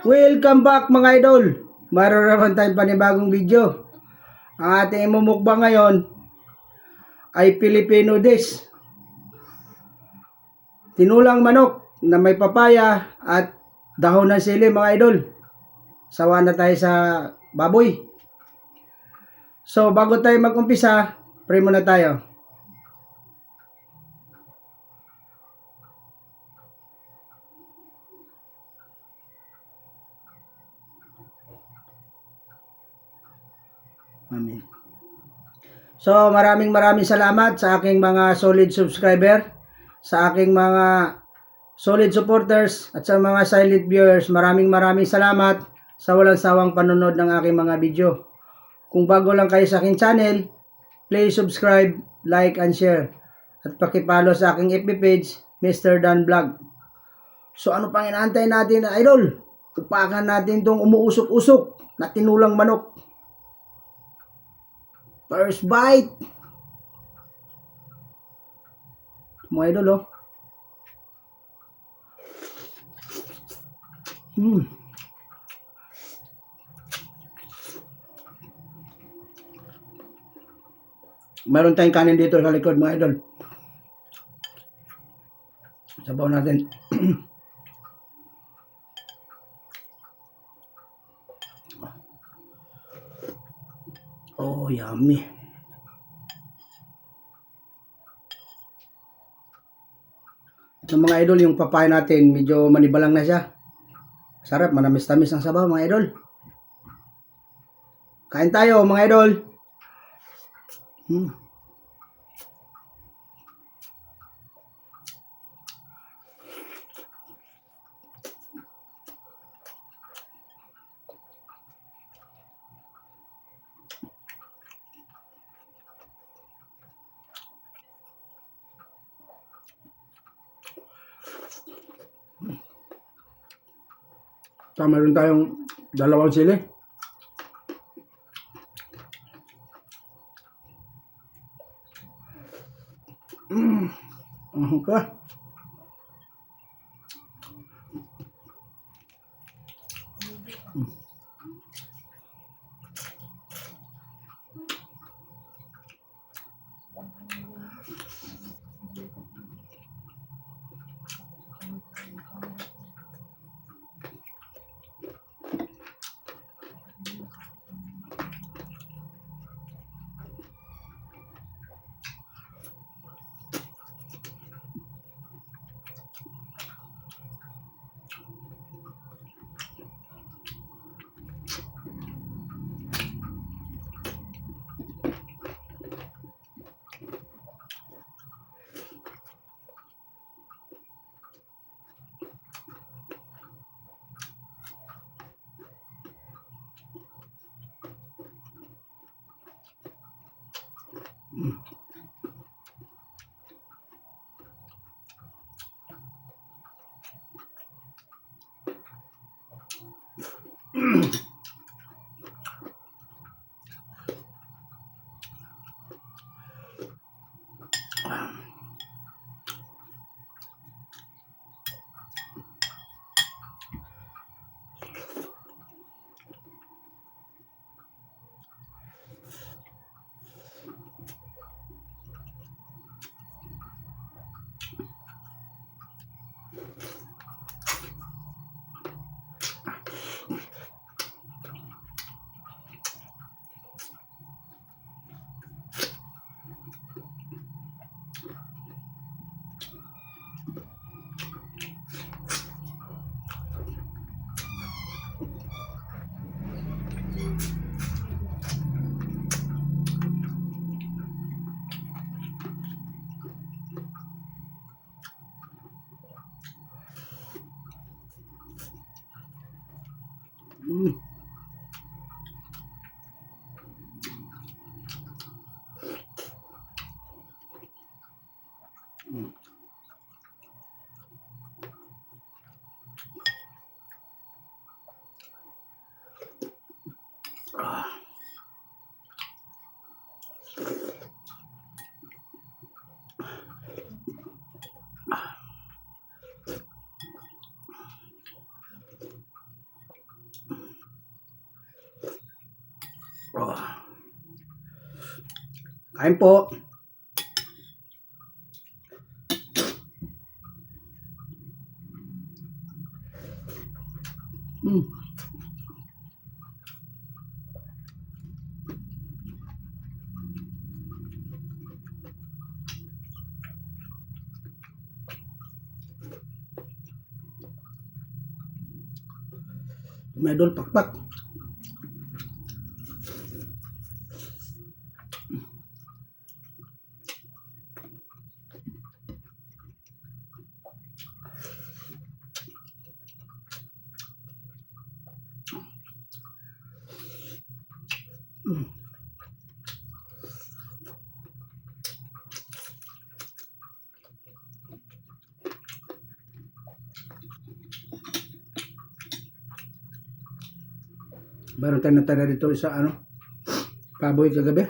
Welcome back, mga idol! Mayroon naman tayong panibagong video. Ang ating imumukbang ngayon ay Filipino dish. Tinulang manok na may papaya at dahon ng sili, mga idol. Sawa na tayo sa baboy. So bago tayo mag-umpisa, pray muna tayo. Amen. So maraming maraming salamat sa aking mga solid subscriber, sa aking mga solid supporters at sa mga silent viewers. Maraming maraming salamat sa walang sawang panonood ng aking mga video. Kung bago lang kayo sa aking channel, please subscribe, like, and share. At paki-follow sa aking FB page, Mr. Dan Vlog. So ano pang inaantay natin, idol? Upakan natin tong umuusok-usok na tinulang manok. First bite. Mga idol, oh. Meron tayong kanin dito sa likod, mga idol. Sabaw natin. Oh, yummy. So mga idol, yung papaya natin, medyo manibalang na siya. Sarap, manamis-tamis ang sabaw, mga idol. Kain tayo, mga idol. So, meron tayong dalawang sili. Okay. Kain po. Mga idol, pakpak. Meron tayong natira dito isa ano, baboy kagabi.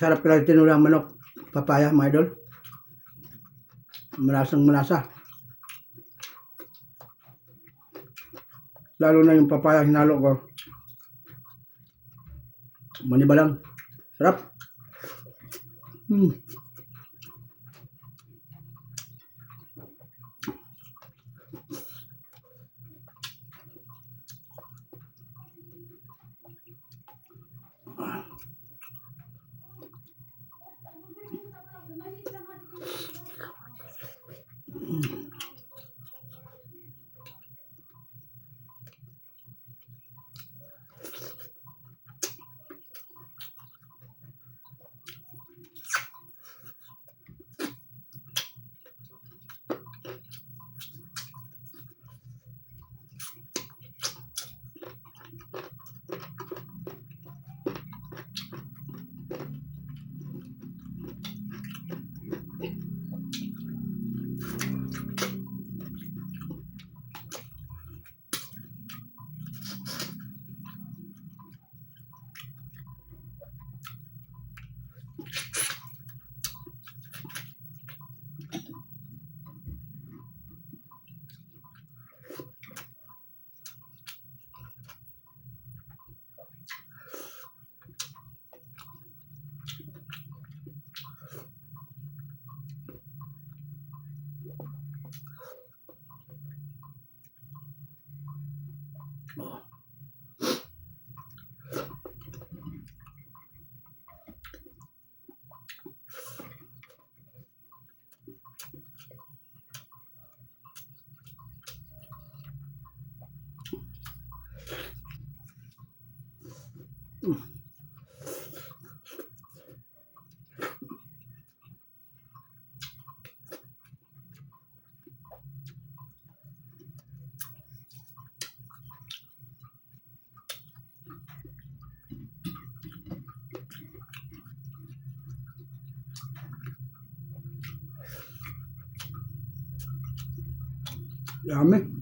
Sarap pala yung tinulang manok. Papaya, mga idol. Malasang malasa. Lalo na yung papaya hinalo ko. Maniba lang. Sarap. Oh. Yummy.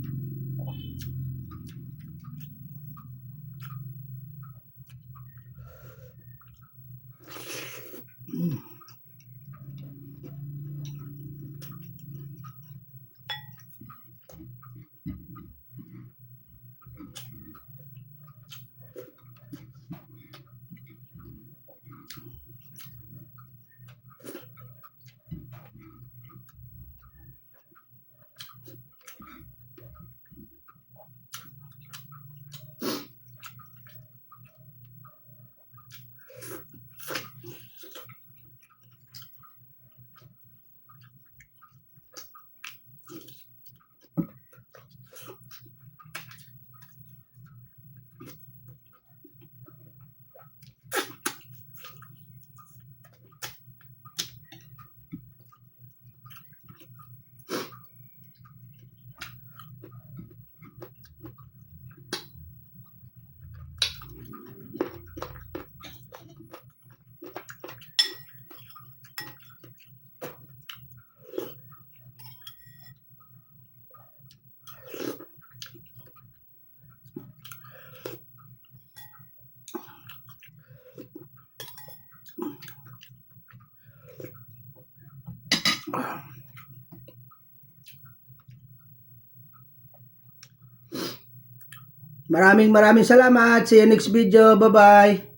Maraming maraming salamat. See you next video. Bye-bye.